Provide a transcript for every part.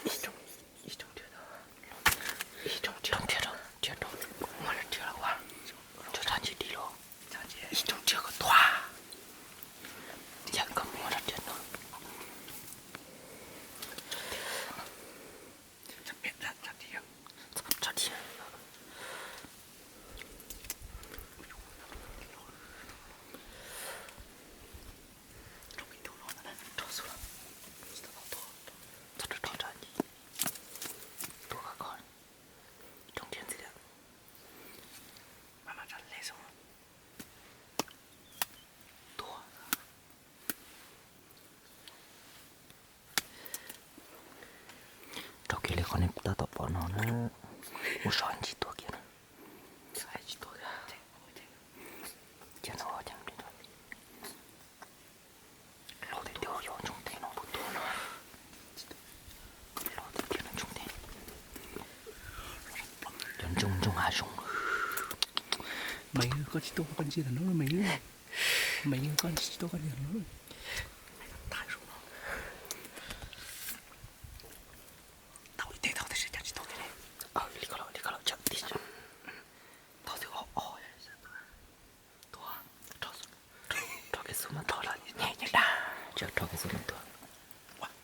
Ib rooj, ib rooj rhiav, ib rooj rhiav, rhiav rau, muab rau rhiav los ua, rau tsab ntsig dim los, ib rooj rhiav kom tuag. Yam koj muab rau rhiav no. Tsab dim. Rau kiag li qhov nej tab tom pom no na, ua sov ntsis tuag kiag na. Cia no, cia no, los tiag tiag, cov ntsoog teg no puas tuag no. Los tiag tiag, ntsoog teg, cov ntsoog ntsoog hav zoov. Meem, koj tsis tuaj koj ntsia ntawm no, Meem. Meem, koj tsis tuaj koj ntsia ntawm no. Tau ib teg tau tab sis cas tsis tuaj kiag li. Li ko los, li ko los, tsam tib, tau twb ob ob. Tuag, rho, rho kev xub mas tuag los nyem nyem dab. Tsam rho kev xub mas tuag.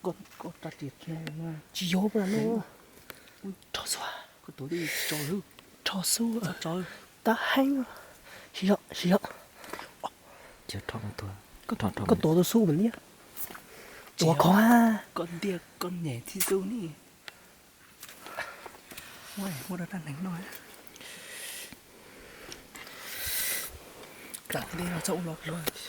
Koj, koj rab riam kiag mas tsis yog pa no. Rho xub, koj tuav twb tso lawm. Rho xub, tab heev. Siv zog, siv zog. Cia rho mas tuag. Koj tuav tau xub mas ntiab. Tuav khov. Koj ntiab koj nyem tib xub ni. Muab rau dab neeg noj. Txawm li no txhob ua los.